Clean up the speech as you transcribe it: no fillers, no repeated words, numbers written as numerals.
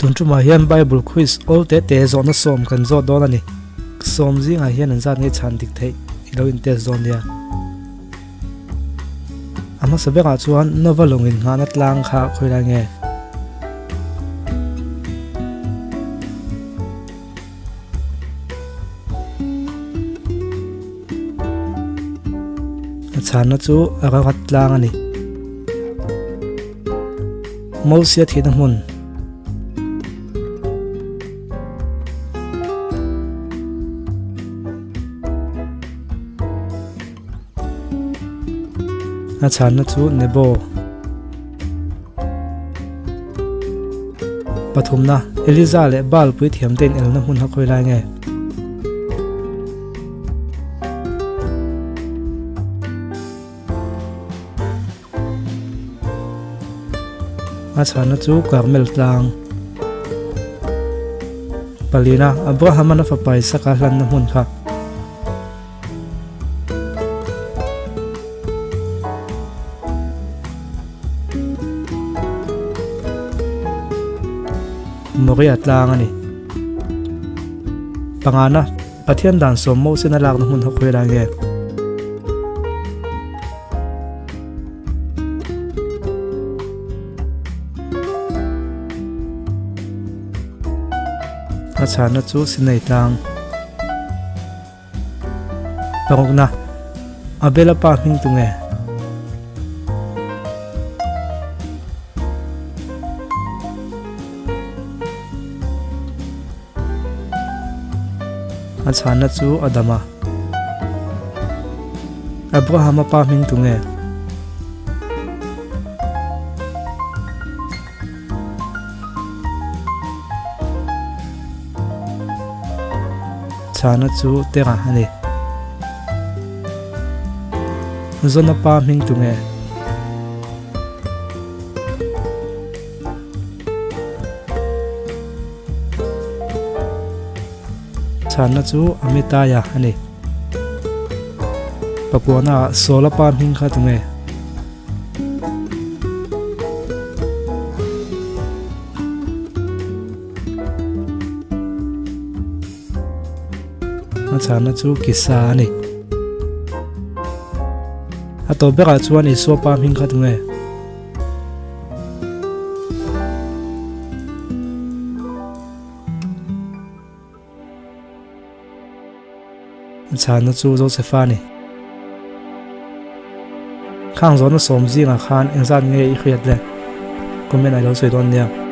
Tun tumah hian Bible quiz awl te te zawhna sawm kan zawt dawn a ni. Sawm zingah hian an zat ngei chhan dik theih i lo in test dawn nia. A hmasa berah chuan Nova lawng in nghahna tlang kha khawi lai nge? A chhanna chu Ararat tlang a ni. Mosia thihna hmun. A chhanna chu Nebo. Pathumna, Eliza leh Baal puithiam te inelna hmun kha khawi lai nge? A chhanna chu Karmel tlang. Palina, Abraham-an a fapa Isaka hlanna hmun kha. Moria tlang a ni. Pangana, Pathian dan sawm Moses-a lakna hmun hawk hawi lai nge? A chhanna chu Sinai tlang. Parukna, Abel-a pa hming tu nge? A chhanna chu Adama. Abrahama pa hming tu nge? Chhana chu Tera a ni. Zona pa hming tu nge? Chhana chu Amitaya a ni. Pakuana Saula pa hming kha tu nge? A chhanna chu Kisa a ni. A tawp berah chuan Isua pa hming kha tunge? A chhanna chu Josefa a ni. Khang zawhna sawm zingah khan engzat nge i hriat le? Comment ah i lo sawi dawn nia.